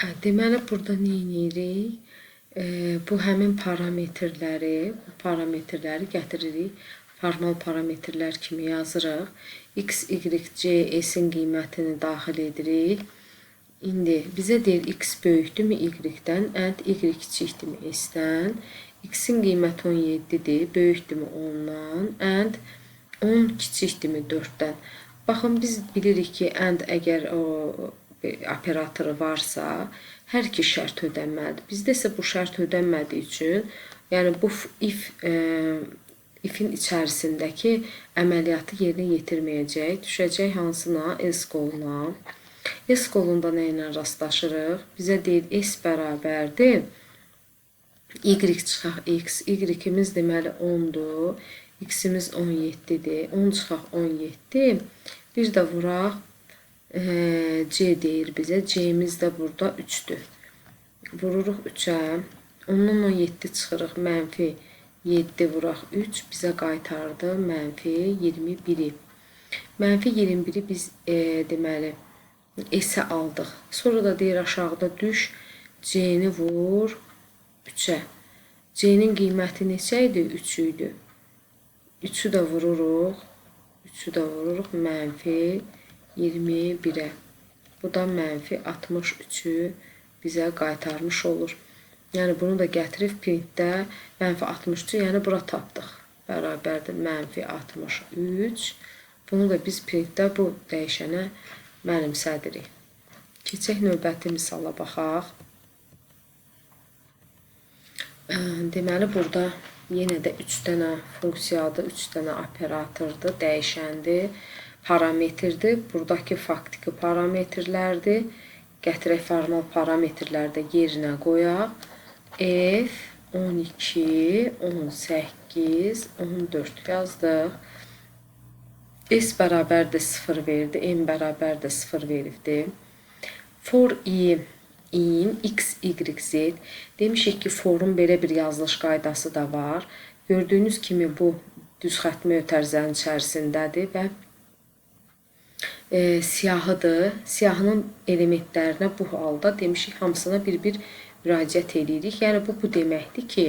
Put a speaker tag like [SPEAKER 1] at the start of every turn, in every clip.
[SPEAKER 1] Hə, deməli burada nə edirik? Bu həmin parametrləri, bu parametrləri gətiririk. Formal parametrlər kimi yazırıq. X, Y, C, S-in qiymətini daxil edirik. İndi bizə deyir X böyükdürmü Y-dən, and Y kiçikdirmi S-dən. X-in qiyməti 17-dir, böyükdürmü 10-dan, and 10 kiçikdirmi 4-dən. Baxın, biz bilirik ki, and əgər o operatoru varsa, hər iki şərt ödənməlidir. Bizdə isə bu şərt ödənmədiyi üçün, yəni bu if ifin içərisindəki əməliyyatı yerinə yetirməyəcək. Düşəcək hansına? Else qoluna. Else qolunda nə ilə rastlaşırıq? Bizə deyir S bərabərdir Y çıxaq X. Y-imiz deməli 10-dur. X-imiz 17-dir. 10 çıxaq 17. Bir də vuraq C deyir bizə. C-miz də burada 3-dür. Vururuq 3-ə. 10-dan 17 çıxırıq. Mənfi 7 vuraq 3 bizə qaytardı mənfi 21-i. Mənfi 21-i biz deməli S-ə aldıq. Sonra da deyir aşağıda düş. C-ni vur 3-ə. C-nin qiyməti neçə idi? 3 idi. 3-ü də vururuq. 3-ü də vururuq mənfi 21-ə. Bu da mənfi 63-ü bizə qaytarmış olur. Yəni bunu da gətirib printdə mənfi 63-ü, yəni bura tapdıq. Bərabərdir mənfi 63. Bunu da biz printdə bu dəyişənə mənimsədirik. Keçək növbəti misala baxaq. Deməli, burada yenə də 3 dənə funksiyadır, 3 dənə operatordur, dəyişəndir, parametrdir. Buradakı faktiki parametrlərdir. Gətirək formal parametrləri də yerinə qoyaq. F 12, 18, 14 yazdıq. S bərabərdir 0 verdi, M bərabərdir 0 veribdi. For i in x, y, z. Demişik ki, forun belə bir yazılış qaydası da var. Gördüyünüz kimi bu düz xətt mötərizənin içərisindədir və siyahıdır. Siyahının elementlərinə bu halda demişik hamısına bir-bir müraciət edirik. Yəni bu deməkdir ki,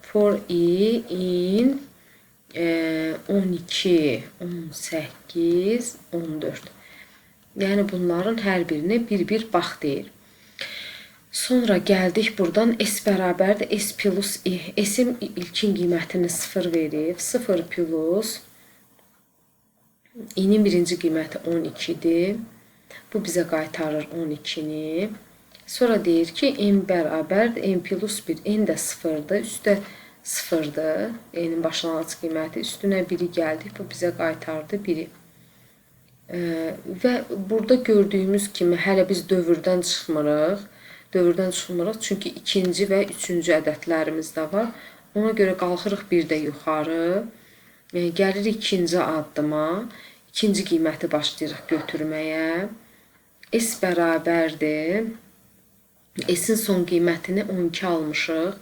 [SPEAKER 1] for i in 12, 18, 14. Yəni bunların hər birinə bir-bir bax deyir. Sonra gəldik buradan S bərabərdir S plus I. S-in ilkin qiymətini 0 verib. 0 plus I-nin birinci qiyməti 12-dir. Bu bizə qaytarır 12-ni. Sonra deyir ki, M bərabərdir M plus 1. N də 0-dır. Üstə 0-dır. N-in başlanğıc qiyməti. Üstünə 1-i gəldik. Bu bizə qaytardı 1-i. Və burada gördüyümüz kimi hələ biz dövrdən çıxmırıq. Dövrdən çıxmırıq, çünki ikinci və üçüncü ədədlərimiz də var. Ona görə qalxırıq bir də yuxarı. Gəlirik ikinci addıma. İkinci qiyməti başlayırıq götürməyə. S bərabərdir. S-in son qiymətini 12 almışıq.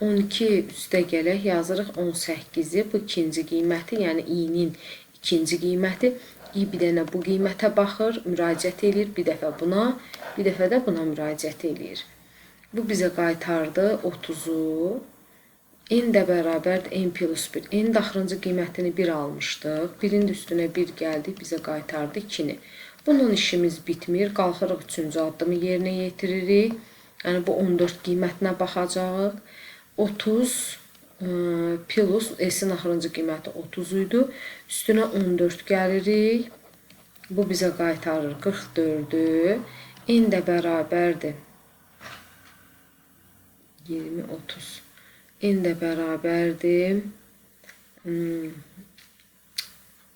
[SPEAKER 1] 12 üstə gələk, yazırıq 18-i. Bu ikinci qiyməti, yəni i-nin ikinci qiyməti. İ bir dənə bu qiymətə baxır, müraciət eləyir. Bir dəfə buna, bir dəfə də buna müraciət eləyir. Bu bizə qaytardı 30-u. N də bərabərdir N plus 1. N də axırıncı qiymətini 1 almışdıq. 1-in də üstünə 1 gəldi, bizə qaytardı 2-ni. Bunun işimiz bitmir. Qalxırıq üçüncü addımı yerinə yetiririk. Yəni bu 14 qiymətinə baxacağıq. 30 plus S-in axırıncı qiyməti 30 idi. Üstünə 14 gəlirik. Bu bizə qaytarır 44-ü. N də bərabərdir 20, 30. N də bərabərdir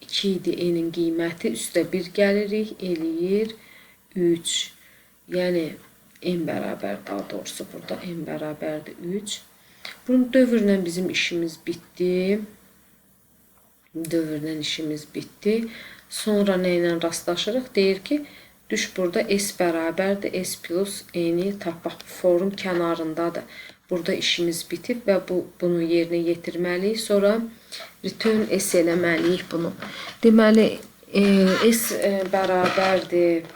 [SPEAKER 1] 2 idi N-in qiyməti. Üstə 1 gəlirik, eləyir 3. Yəni N bərabər, daha doğrusu burada N bərabərdir 3. Bunun dövrlə bizim işimiz bitdi. Dövrlə işimiz bitdi. Sonra nə ilə rastlaşırıq? Deyir ki, düş burada S bərabərdir S plus N-i tap. Bax, bu forun kənarındadır. Burada işimiz bitib və bunu yerinə yetirməliyik. Sonra return S eləməliyik bunu. Deməli, S bərabərdir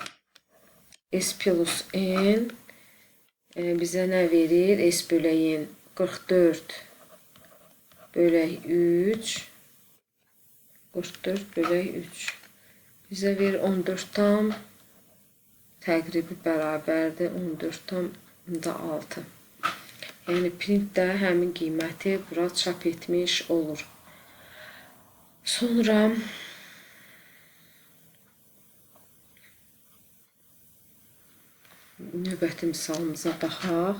[SPEAKER 1] S plus N. Bizə nə verir? S bölək N 44 bölək 3. 44 bölək 3. Bizə verir 14 tam təqribi bərabərdir 14,6. Yəni print də həmin qiyməti bura çap etmiş olur. Sonra növbəti misalımıza baxaq.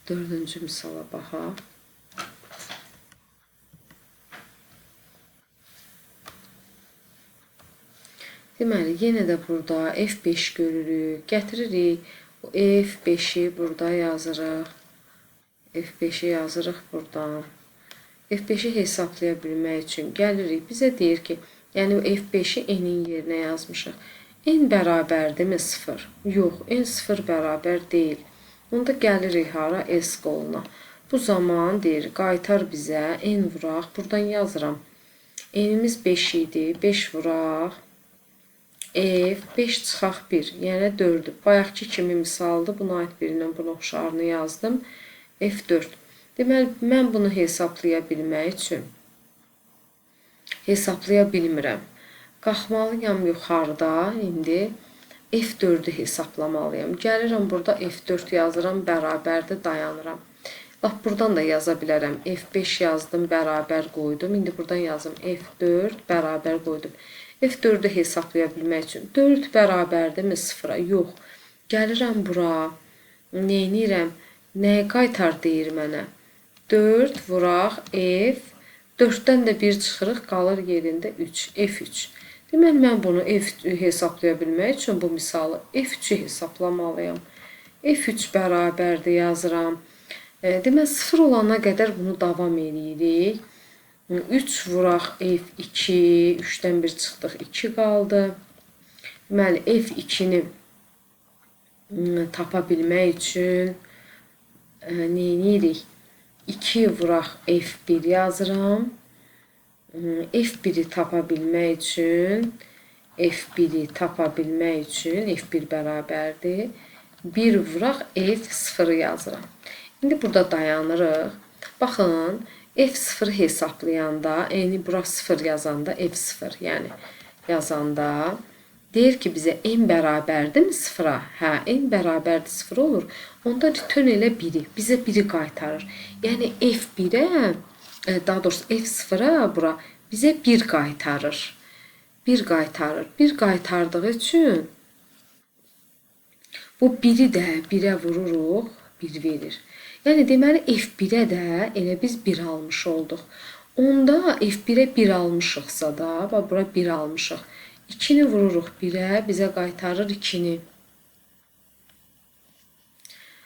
[SPEAKER 1] Dördüncü misala baxaq. Deməli, yenə də burada F5 görürük. Gətiririk. F5-i burada yazırıq. F5-i yazırıq buradan. F5-i hesablaya bilmək üçün gəlirik. Bizə deyir ki, yəni F5-i N-in yerinə yazmışıq. N bərabərdirmi 0? Yox, N 0 bərabər deyil. Onda gəlirik hara? S qoluna. Bu zaman deyir, qaytar bizə N vuraq. Buradan yazıram. N-imiz 5 idi. 5 vuraq. F, 5 çıxaq 1, yəni 4-ü. Bayaqki kimi misaldır. Buna aid birindən buna oxşarını yazdım. F4. Deməli, mən bunu hesablaya bilmək üçün hesablaya bilmirəm. Qalxmalıyam yuxarıda indi F4-ü hesaplamalıyam. Gəlirəm burada F4 yazıram, bərabərdir, dayanıram. Lap buradan da yaza bilərəm. F5 yazdım, bərabər qoydum. İndi buradan yazım F4, bərabər qoydum. F4-ü hesablaya bilmək üçün 4 bərabərdirmi 0-a? Yox. Gəlirəm bura. Neynirəm? Nəyi qaytar deyir mənə? 4 vuraq F. 4-dən də 1 çıxırıq, qalır yerində 3. F3. Deməli, mən bunu F hesablaya bilmək üçün bu misalı F3-ü hesaplamalıyam. F3 bərabərdir yazıram. Deməli, 0 olana qədər bunu davam eləyirik. 3 vuraq F2, 3-dən 1 çıxdıq, 2 qaldı. Deməli, F2-ni tapa bilmək üçün neynirik? 2 vuraq F1 yazıram. F1-i tapa bilmək üçün, F1-i tapa bilmək üçün F1 bərabərdir. 1 vuraq F0 yazıram. İndi burada dayanırıq. Baxın, F0 hesablayanda, eyni bura 0 yazanda F0, yəni yazanda deyir ki, bizə N bərabərdirmi 0-a? Hə, N bərabərdir 0 olur. Onda return elə 1-i, bizə 1-i qaytarır. Yəni F1-ə, daha doğrusu F0-a bura bizə 1 qaytarır. 1 qaytarır. 1 qaytardığı üçün bu 1-i də 1-ə vururuq, 1 verir. Yəni, deməli, F1-ə də elə biz 1 almış olduq. Onda F1-ə 1 almışıqsa da, bax, bura 1 almışıq. 2-ni vururuq 1-ə, bizə qaytarır 2-ni.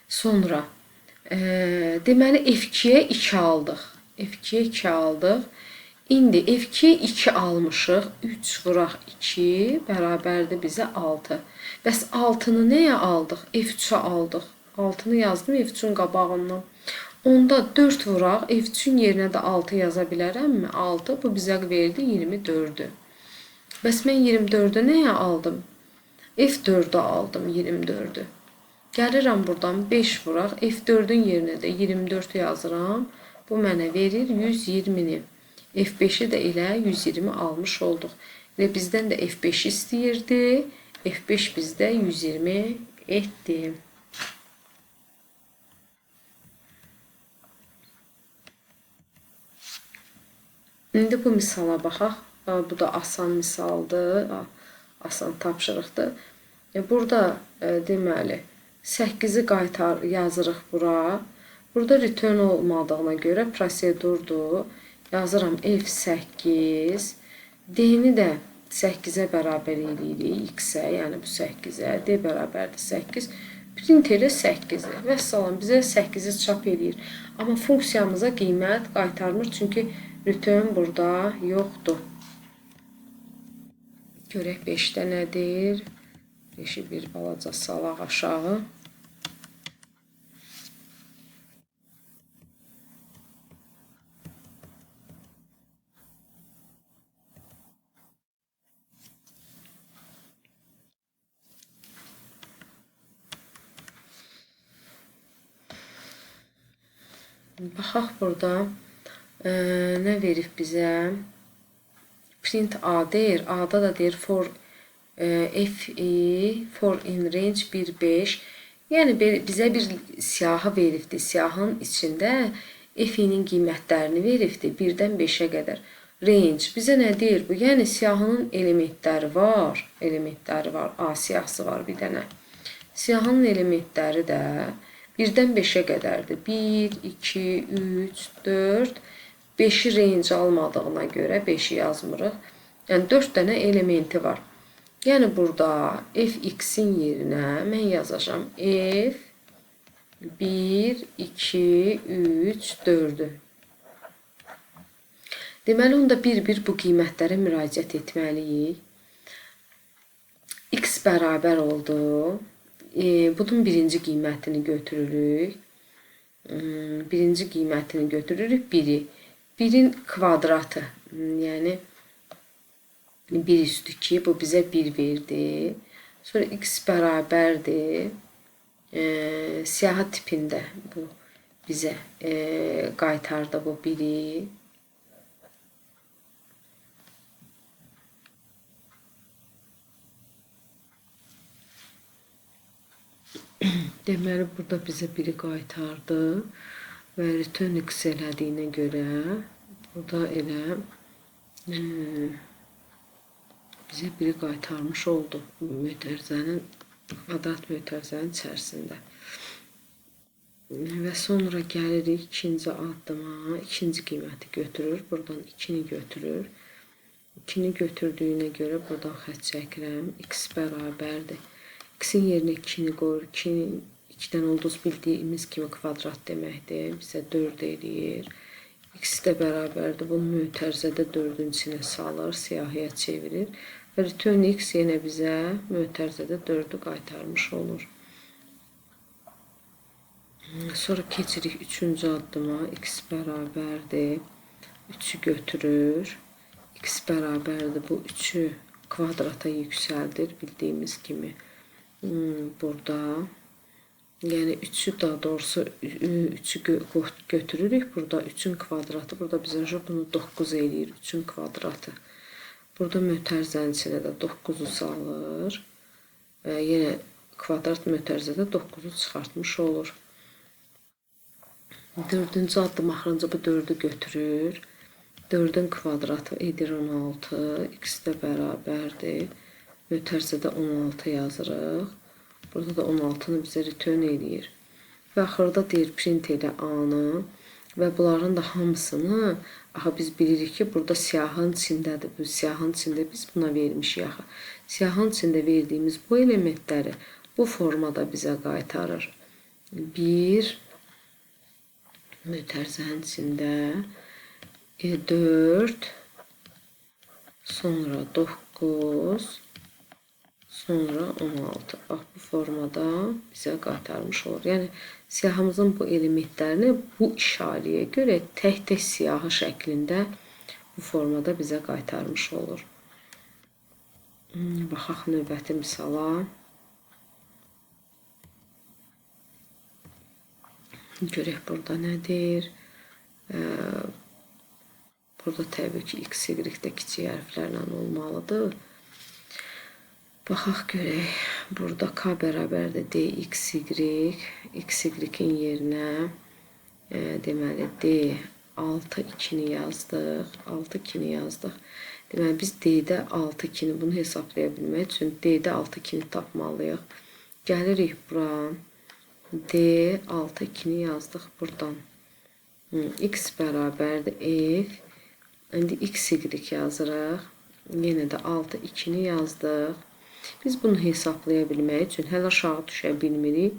[SPEAKER 1] Sonra, deməli, F2-yə 2 aldıq. F2-yə 2 aldıq. İndi F2-yə 2 almışıq. 3 vuraq 2 bərabərdir bizə 6. Bəs 6-nı nəyə aldıq? F3-ə aldıq. 6-nı yazdım F3-ün qabağından. Onda 4 vuraq, F3-ün yerinə də 6 yaza bilərəmmi? 6, bu bizə verdi 24-ü. Bəs mən 24-ü nəyə aldım? F4-ü aldım 24-ü. Gəlirəm buradan 5 vuraq, F4-ün yerinə də 24 yazıram. Bu mənə verir 120-ni. F5-i də elə 120 almış olduq. Elə bizdən də F5 istəyirdi. F5 bizdə 120 etdi. İndi bu misala baxaq. Bu da asan misaldır, asan tapşırıqdır. Burada deməli 8-i qaytar yazırıq bura. Burada return olmadığına görə prosedurdur. Yazıram F8. D-ni də 8-ə bərabər eləyirik X-ə, yəni bu 8-ə. D bərabərdir 8. Print elə 8-i. Vəssalam, bizə 8-i çap eləyir. Amma funksiyamıza qiymət qaytarmır, çünki return burada yoxdur. Görək 5-də nədir? 5-i bir balaca salaq aşağı. Baxaq burada nə verib bizə? Print A deyir. A-da da deyir for F i for in range 1 5. Yəni bizə bir siyahı veribdir. Siyahının içində F-inin qiymətlərini veribdir 1-dən 5-ə qədər. Range bizə nə deyir bu? Yəni siyahının elementləri var. Elementləri var. A siyahısı var bir dənə. Siyahının elementləri də 1-dən 5-ə qədərdir. 1, 2, 3, 4, 5-i range almadığına görə 5-i yazmırıq. Yəni 4 dənə elementi var. Yəni burada fx-in yerinə mən yazacağam f 1, 2, 3, 4-ü. Deməli, onda bir-bir bu qiymətlərə müraciət etməliyik. X bərabər oldu. Bunun birinci qiymətini götürürük. Birinci qiymətini götürürük 1-i. 1-in kvadratı, yəni 1 üstü 2, bu bizə 1 verdi. Sonra x bərabərdir. Siyahı tipində bu bizə qaytardı bu 1-i. Deməli, burada bizə 1-i qaytardı və return x elədiyinə görə burada elə bizə 1-i qaytarmış oldu mötərizənin, kvadrat mötərizənin içərisində. Və sonra gəlirik ikinci addıma, ikinci qiyməti götürür, buradan 2-ni götürür. 2-ni götürdüyünə görə buradan xətt çəkirəm, x bərabərdir. X-in yerinə 2-ni qoyur, 2-dən ulduz bildiyimiz kimi kvadrat deməkdir, bizə 4 eləyir. X də bərabərdir, bunu mötərizədə 4-ün içinə salır, siyahıya çevirir. Və return x yenə bizə mötərizədə 4-ü qaytarmış olur. Sonra keçirik 3-cü addıma, x bərabərdir, 3-ü götürür. X bərabərdir, bu 3-ü kvadrata yüksəldir bildiyimiz kimi. Burada, yəni 3-ü daha doğrusu 3-ü götürürük. Burada 3-ün kvadratı, burada bizə bunu 9 eləyir, 3-ün kvadratı. Burada mötərizənin içinə də 9-u salır. Yenə kvadrat mötərizədə 9-u çıxartmış olur. 4-cü addım axırıncı bu 4-ü götürür. 4-ün kvadratı edir 16, x də bərabərdir. Mötərizədə 16 yazırıq. Burada da 16-nı bizə return eləyir. Və axırda deyir print elə A-nı və bunların da hamısını axı biz bilirik ki, burada siyahının içindədir. Bu siyahının içində biz buna vermişik axı. Siyahının içində verdiyimiz bu elementləri bu formada bizə qaytarır. 1 mötərizənin içində 4, sonra 9, sonra 16. Bax, bu formada bizə qaytarmış olur. Yəni, siyahımızın bu elementlərini bu işarəyə görə tək-tək siyahı şəklində bu formada bizə qaytarmış olur. Baxaq növbəti misala. Görək burada nədir? Burada təbii ki, x, y də kiçik hərflərlə olmalıdır. Baxaq görək. Burada k bərabərdir d, x, y. X, y-in yerinə deməli d 6, 2-ni yazdıq. 6, 2-ni yazdıq. Deməli, biz d-də 6, 2-ni bunu hesablaya bilmək üçün d-də 6, 2-ni tapmalıyıq. Gəlirik bura. D 6, 2-ni yazdıq buradan. X bərabərdir f. İndi x, y yazırıq. Yenə də 6, 2-ni yazdıq. Biz bunu hesablaya bilmək üçün hələ aşağı düşə bilmirik.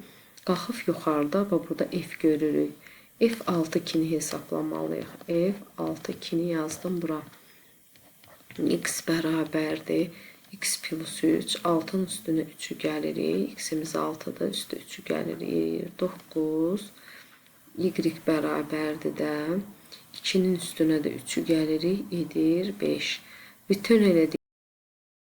[SPEAKER 1] Qalxıb yuxarıda və burada f görürük. F 6, 2-ni hesaplamalıyıq. F 6, 2-ni yazdım bura. X bərabərdir. X plus 3, 6-nın üstünə 3-ü gəlirik. X-imiz 6-dır, üstü 3-ü gəlirik. 9, Y bərabərdir də. 2-nin üstünə də 3-ü gəlirik, edir 5. Return elədik.